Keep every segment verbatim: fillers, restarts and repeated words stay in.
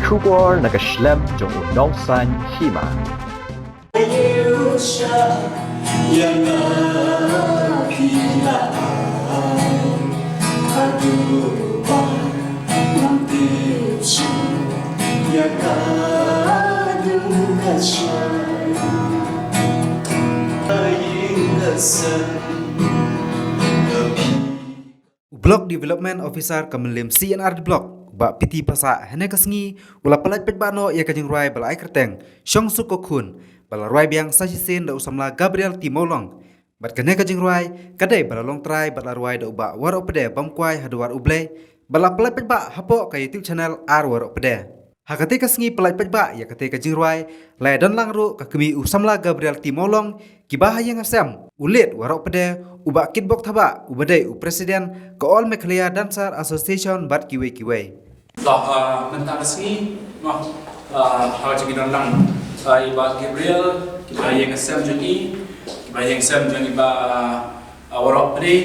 Khubor na ka shlem jong u nongsan hima. U Block Development Officer ka Mylliem C and RD Block, Bah P T Passah, hynne ka sngi u la pyllait paidbah noh ïa ka jingrwai ba la ai kyrteng Shong Suk Ko Khun, ba la rwai biang sa shisien da u samla Gabriel T Mawlong. Bad kane ka jingrwai ka dei ba la long trai bad la rwai da u Bah Warohpde Bamkwai Hadwar U Blei, bad la pyllait paidbah hapoh ka YouTube channel R Warohpde. Ha katei ka sngi pyllait paidbah ïa katei ka jingrwai, la ïadon lang ruh ka kmie u samla Gabriel T Mawlong, kiba ha ïing ha sem, u Late Warohpde, u Bah Kitbok Thabah, uba dei u President ka All Meghalaya Dancer Association bad kiwei kiwei. To, ah, mynta ka sngi, mo, ah, ha ka jingdon lang, ah, i Bah Gabriel, kiba ha ïing ha sem jong i, kiba ha ïing ha sem jong i Bah, ah, Warohpde,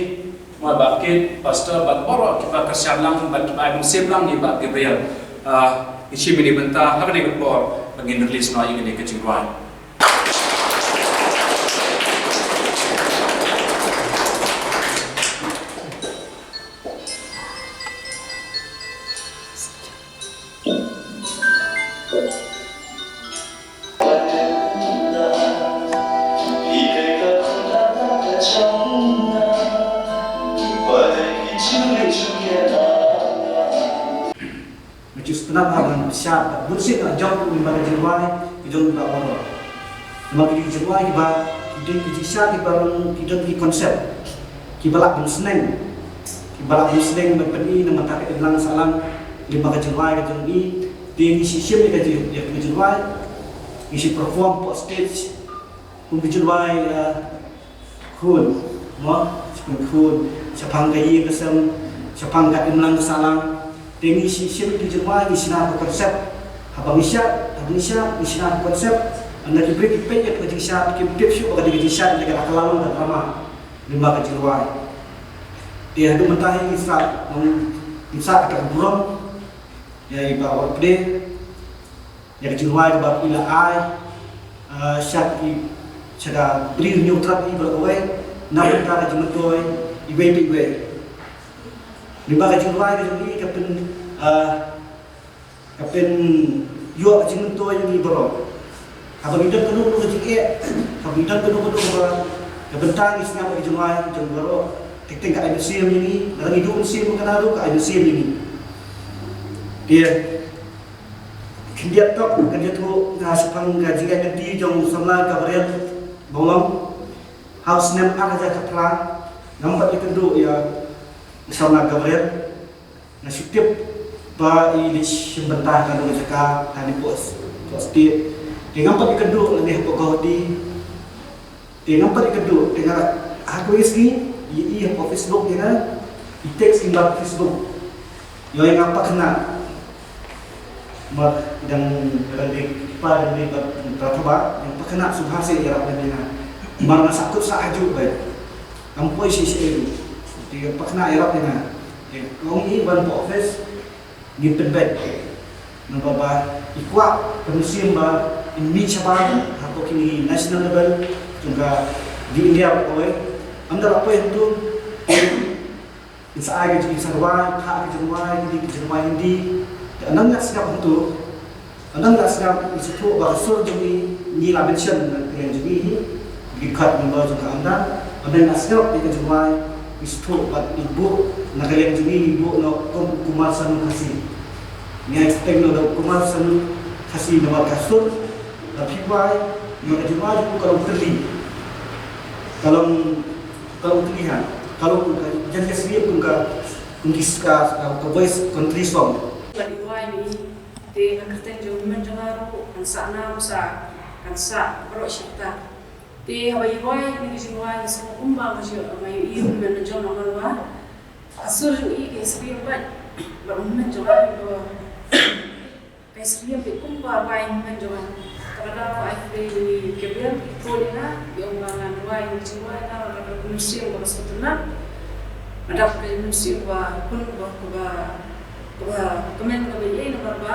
mo, Bah Kit, Pastor, bad baroh kiba kyrshan lang, bad kiba ai mynsiem lang ïa i Bah Gabriel. Ah, ngi shim ïa kane ka bynta, ha kane ka por, ba ngin release noh ïa kane ka jingrwai. Nga ju sngewtynnat ha ban pynshad bad bun sien nga jop lyngba ka jingrwai ka jong i Bah Waroh. Namar ki jingrwai kiba, ki don ki jingshad kiba long, ki don ki concept kiba lah ban sneng, kiba lah ban sneng ban pyni na ka bynta ka imlang sahlang lyngba ka jingrwai ka jong i. Te ngi shu shim ïa ka jing, ïa ka jingrwai, ngi shu perform pop stage. Kum ka jingrwai, eh, khun, mo, shaphang khun, shaphang ka ïing ka sem, shaphang ka imlang ka sahlang. Te ngi shu shim ïa ka jingrwai, ngi shna ka concept. Haba ngi shad, haba ngi shad, ngi shna ka concept. Ynda ki briew ki peit ïa ka jingshad, kim tip shuh ba ka dei ka jingshad, ynda ka la kylla long ka drama lyngba ka jingrwai. Te haduh mynta hi ngi sa, ngi sa kata ka burom ïa i Bah Warohpde, ïa ka jingrwai kaba phi la ai, ah, sha ki, sha ka Bri Hynñiewtrep hi baroh kawei, na ka bynta ka jingmyntoi iwei pa iwei. Lyngba ka jingrwai ka jong i ka pyn, ah, ka pynïoh ka jingmyntoi ïa ngi baroh. Haba ngi don kano kano ka jingeh, haba ngi don kano kano kaba, ka bynta ngi sngap ïa ka jingrwai jong baroh. Teng teng ka ai mynsiem ïa ngi, lada ngi duh mynsiem kane ruh ka ai mynsiem ïa ngi. Te khyndiat tok, khyndiat tok, nga shaphang ka jingïaid lynti jong u samla Gabriel Mawlong. Ha u snem ar hajar khatphra, ngam pat ïakynduh ïa u samla Gabriel. Nga shu tip ba i leit shim bynta ha kano ka jaka, ha ne post, post state. Te ngam pat ïakynduh lane hapoh Guwahati. Te ngam pat ïakynduh, te nga, ha kawei ka sngi, i, i hapoh Facebook ïa nga, i text lyngba Facebook. Ïoh ïa nga, Pakhynnah. Namar dang, dang dei, pa dang dei bad Thabah, ïa nga, Pakhynnah, sngewbha seh ïarap ïa nga. Namar nga sahkut sah hajuh beit. Ngam poi shisha ruh. Te Pakhynnah ïarap ïa nga. Te nga ong ïa i ban hapoh office, ngin pynbeit. Namar ba i kwah ka mynsiem ba in mih shabar hapoh kine ki national level jong ka, jong India baroh kawei. Ynda la poi hangto, in sa ai ka jing, in sa rwai, phah ka jingrwai, Hindi, ka jingrwai Hindi. Te ynda nga sngap hangto, ynda nga sngap, ngi sngewthuh ba ka sur jong ngi, ngi la mention na ka liang jong ngi hi, ngi kat member jong ka AMDA. Ynda nga sngap ïa ka jingrwai, ngi sngewthuh ba ngi buh na ka liang jong ngi, ngi buh noh kum Kumar Sanu Khasi. Ngi expect noh da u Kumar Sanu Khasi namar ka sur, da phi wai, namar ka jingrwai jong u ka long tylli. Ka long, ka long tylli ha. Ka long ka jan ka syriem kum ka, kum ki ska, ka, ka voice country song. Ba i wai ni, te ka kyrteng jong u hynmen jong nga ruh kan sah nam sah, kan sah baroh shi kata. Te haba i wai ni ka jingrwai nga sngew kumba nga ju, nga ïohi u hynmen jong nga namar ba ka sur jong i ka syriem bad, bad u hynmen jong nga ruh ka syriem bad kumba wai u hynmen jong nga. Kata ka daw ai khublei ïa i Gabriel, i phone ïa nga, i ong ba ngan wai, ngan wai, nga la ka mynsiem kaba sngewtynnat. Nga dap ka mynsiem ba khun ba, kaba, kaba kmen kaba ïeit namar ba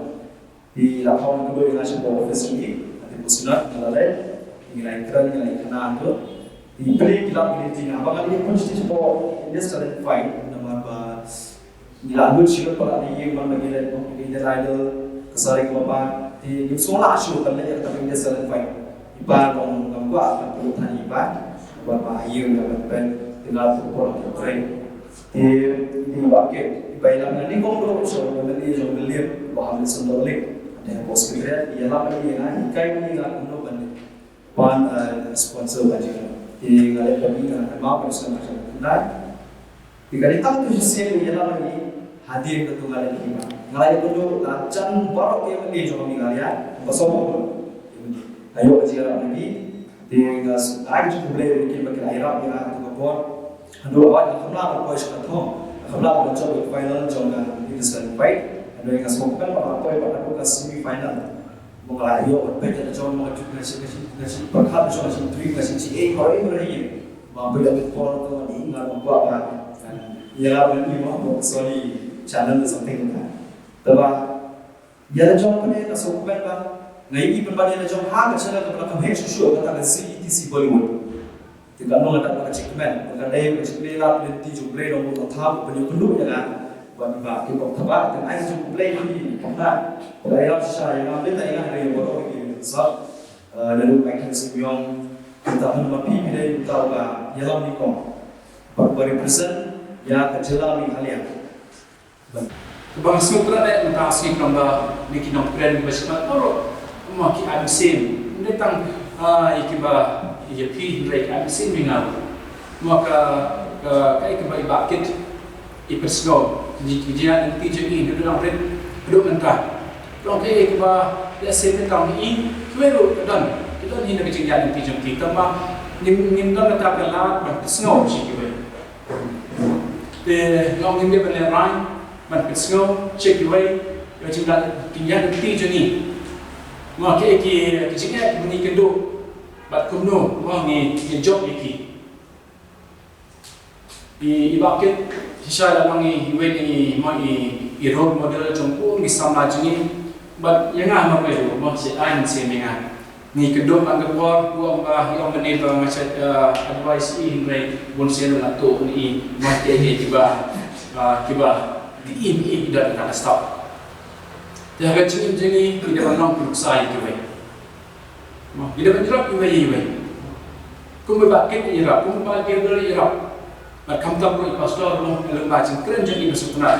Te la phong kynduh ïa nga shapoh office jong ngi, ha Timpul Synod, nga la leit, ngi la ïakren, ngi la ïakren hangto. Te plie ki lad ki lynti, nga haba nga la ïakren shapoh India's Talent Fight, namar ba ngi la nud shuh palat na ïing, namar ba ngi leit, ngi leit Idol, ka sari kaba bha, te ngim sngewlah shuh ban leit ïa kata ka India's Talent Fight. I pa long ngam kwah ban pynlut than ïa i pa, namar ba ha ïing ka ban peit, te nga la pynpor ha ka train. Te i Bah Kit, i ba ïalam na nyngkong ruh, sha u M L A jong Mylliem, Bah Hamlet Sundorlieh, hangtei hapoh Secretariat, i ïalam ïa nga, i hikai ïa nga kumno ban, ban, eh, sponsor ba jingïalam. Te nga leit bad i, nga kynmaw ba sdang ka jingkhyndai. Te ka dei tang utu u shisien ba i ïalam ïa ngi, hadien kata nga leit hi ba. Nga la ïakynduh la jan baroh ki M L A jong ka Meghalaya, ba sawphew. Nga ïoh ka jingïarap na ki, Te nga s-, ai ka jingkhublei ïa ki ba ki la ïarap ïa nga ha kata ka por. Haduh ba nga khamtam ban poi sha ka thong, nga khamtam ban jop ïa ka final jong ka India's Talent Fight. Hynrei nga sngewkmen ba nga poi bad haduh ka semi final. Mo nga la ïoh ban peit ïa la jong, mo nga ju-, nga shu, nga shu, nga shu pyrkhat jong, nga shu dream, nga shu jied, baroh baroh ïa. Ba poi ïa ka por ka, nga kwah ba ïa la ban ïa mo, mo Sony Channel or something like that. Te ba Ïa la jong pynban nga sngewkmen ba nga ïohi pynban ïa la jong ha ka channel kaba la kham heh shuh shuh, kata ka Zee T C Bollywood. Te ka long kata ka jingkmen, ka dei ka jingkmen la pynti jong Blei long ka tham ban ïakynduh ïa nga. Ban ba ki bok thaba, te ai jong Blei ki pynban. Ka ïa shisha ïa nga, Blei ta ïa nga, ïa baroh ki sa. Eh, naduh Michael Simiong, kita pynban phi phi dei uta uba ïalam nyngkong. Ba, ba represent ïa ka jylla Meghalaya. Kaba nga sngewthuh eh, mynta nga sngew khlem ba, ne ki nongkren kiba shimet baroh, mo ki ai mynsiem. Ym dei tang, ah, ïa kiba, ïa phi hynrei ki ai mynsiem ïa nga. Mo ka, ka, kaei kaba i Bah Kit i pynsngew, ki, ki jingïaid lynti jong i, naduh nongrim haduh mynta. Long kaei kaba, lehse mynta i, kiwei ruh ki don, ki don hi na ka jingïaid lynti jong ki. Tangba ngim, ngim don kata ka lad ban pynsngew sha kiwei. Te nga ong ngim dei ban lehrain ban pynsngew sha kiwei ïa ka jingïaid lynti jong ngi. Nga, ki, ki, ki jingeh kiba ngi kynduh bad kumno, nga, ngi, ngi jop ïa ki. I, i Bah Kit shisha la long i, iwei na i, mo, i, i role model jong u, ngi samla jong ngi. Bad ïa nga marwei ruh, mo, shi aiñ shi me nga. Ngi kynduh man ka por, u ong ba, i ong mynne ba nga shait, eh, advice i, hynrei bun sien la tuh i, man te ngi kiba, eh, kiba, ki im i, i da ka stop. Te ha ka jingim jong ngi, ngi dei ban long ki nuksa ïa kiwei. Mo, ngi dei ban ïarap iwei ïa iwei. Kumba Bah Kit i ïarap, kumba Gabriel i ïarap. Bad khamtam ruh i pastor ruh, lem bad jingkren jong i ba sngewtynnat.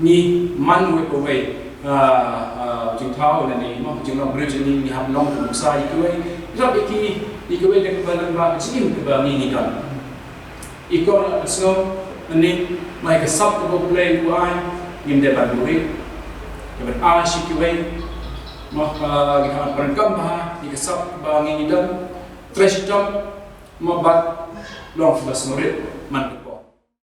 Ngi man uwei pa uwei, ah, ah, jingthaw lane, mo, jinglong briew jong ngi, ngi hap long ka nuksa ïa kiwei. Ïarap ïa ki, ïa kiwei da kaba lyngba ka jingim kaba ngi ngi don. I kong la ka sngew, mynne, mo, ïa ka sap kaba U Blei u ai, ngim dei ban buhrieh. Ïa ban ai sha kiwei. Mo, ah, ngi hap ban pyndonkam bha ïa ka sap kaba ngi ngi don. Trei shitom, mo, bad long kiba sngewrit man.